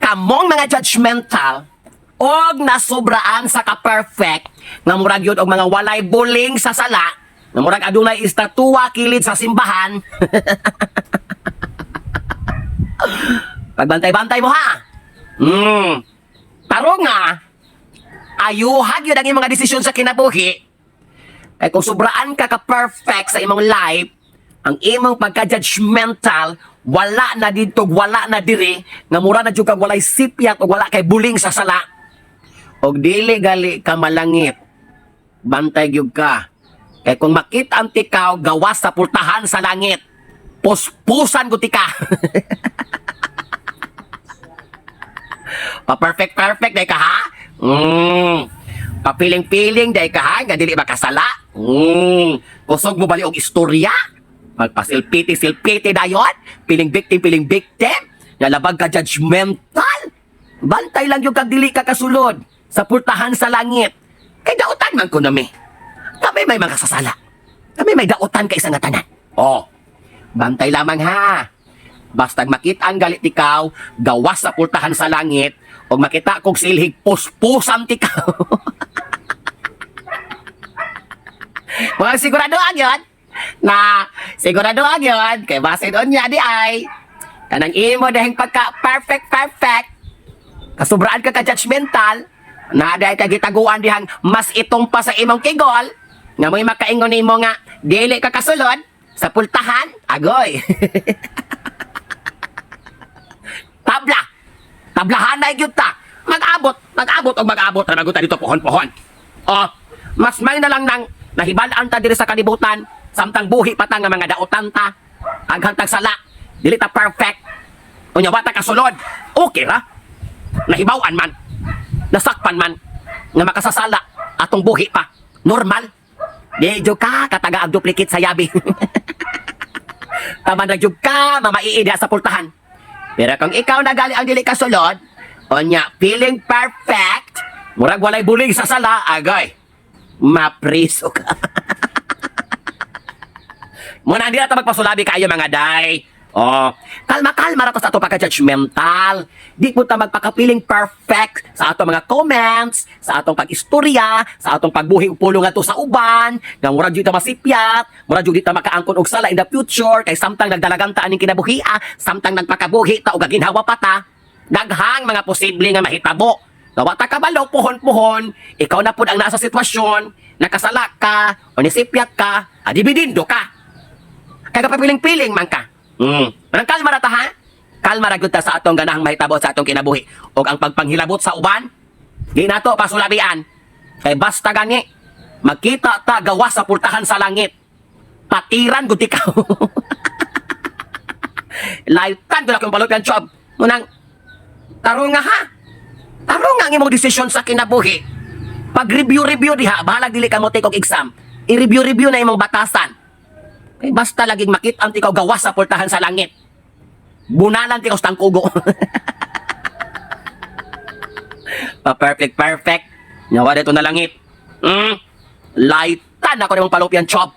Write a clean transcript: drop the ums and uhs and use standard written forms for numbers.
Kamong mga judgmental og nasobraan sa ka-perfect nga murag yun og mga walay buling sa sala, nga murag adunay estatwa kilid sa simbahan. Pagbantay-bantay mo ha. Taro nga, ayuhag yun ang imong mga desisyon sa kinabuhi. Kay kung sobraan ka ka-perfect sa imong life, ang imong pagka-judgmental, wala na dito, wala na diri, nga mura na jud kag walay sipyat o wala kay buling sa sala. Og dili gali ka malangit, bantay gyud ka. Kay kung makita ang tikaw, gawas sa pultahan sa langit, puspusan ko tika. Pa-perfect perfect day ka ha? Pa-piling-piling day ka ha? Nga dili makasala? Kusog mo bali og istorya? Magpasilpiti-silpiti dayon? Piling victim, piling victim? Nga labag ka judgmental? Bantay lang yung kag dili ka kasulod sa pultahan sa langit. Kay dautan man ko nami. Kami may mga sasala. Kami may dautan kay isang nga tanan. Oh, bantay lamang ha. Bastag makita ang galit ikaw, gawas sa pultahan sa langit, o makita kong silhig puspusan tikaw. Mga sigurado ang yun, na sigurado ang yun, kay base doon niya di ay, kanang imo dahil pagka perfect, perfect, kasubraan ka ka-judgmental, na dahil ka gitaguan dihang mas itong pa sa imong kigol, nga mo'y makaingon nimo nga, dili ka kasulod, sa pultahan, agoy. Tabla. Tablahan na gyud ta. Mag-abot, mag-abot og mag-abot ra ta dito pohon-pohon. Oh, mas may na lang nang nahibal-an ta diri sa kalibutan samtang buhi pa ta nga mga dautan ta. Aghang tag sala, dili ta perfect. Unya wa ta kasulod. Okay ra. Nahibaw-an man. Nasakpan man nga makasasala atong buhi pa. Normal. Di jud ka kataga ang duplicate sa yabi. Tama na jud ka mamaiidi sa pultahan. Pero kung ikaw nagali ang dili kasulod, onya feeling perfect, murag walay bulig sa sala, agay, mapriso ka. Muna hindi na ta magpasulabi kayo mga day. Oh, kalma-kalma ra to sa ato pagka-judgmental. Di po ta magpaka-feeling perfect sa ato mga comments, sa atong pag-istorya, sa atong pagbuhi og pulong ato sa uban, nga murag jud ta masipyat, murag jud di ta makaangkon og sala in the future kay samtang nagdalagan ta aning kinabuhia, samtang nagpakabuhi ta og ginhawa pa ta, daghang mga posible nga mahitabo. Nga wa ta kabalo puhon-puhon, ikaw na pud ang nasa sitwasyon, nakasala ka, o nisipyat ka, adibidindo ka. Kaya kapapiling-piling man ka. Manang kalma ra ta ha? Kalma ra gyud ta sa atong ganahang mahitabo sa atong kinabuhi. Og ang pagpanghilabot sa uban, di nato pasulabian. Kay basta gani, magkita ta gawas sa pultahan sa langit. Patiran gud ikaw. Lifetime gud akong balot job. Munang tarong nga ha. Tarong nga ang imong desisyon sa kinabuhi. Pag review-review diha, bahalag dili ka mo take og exam. I-review-review na imong batasan. Kay basta laging makita ang tikaw gawas sa pultahan sa langit. Bunalan tikaw sa tangkugo. Pa perfect, perfect. Nyawa dito na langit. Lightan ako nimong palupyan, chop.